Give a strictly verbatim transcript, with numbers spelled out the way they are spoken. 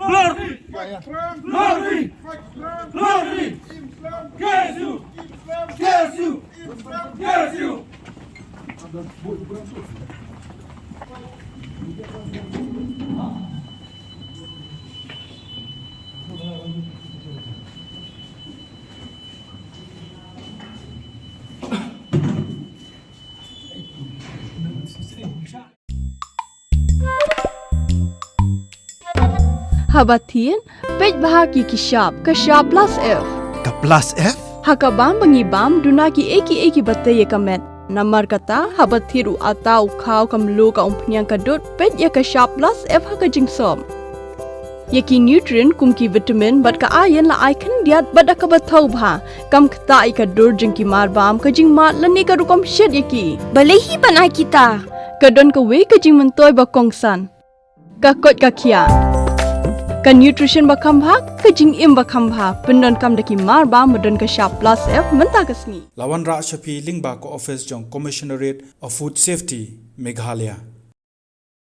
Glory! Glory! Glory! K S U! K S U! K S U! Haba thied, peit bha ki ki shap, ka shap plus F. Ka plus F? Ha ka bam ba ngi bam, duna ki ei ki ei kiba tei ïa ka met. Namar kata, haba thied u atta, u khaw, ka mluh, ka umphniang, ka dud, peit ïa ka shap plus F ha ka jingsop. Ïa ki nutrient kum ki vitamin bad ka iron la ai khyndiat bad da kaba thaw bha. Kam ktah ïa ka dur jong ki mar bam, ka jingmad lane ka rukom shet ïa ki. Balei hi ban ai kita? Ka don kawei ka jingmyntoi ba kongsan. Ka koit ka khiah. Ka nutrition ba kham bha, ka jingim ba kham bha. Pyndonkam da ki mar bam ba don ka shap plus F mynta ka sngi. La wanrah sha phi lyngba ka office jong Commissionerate of Food Safety, Meghalaya.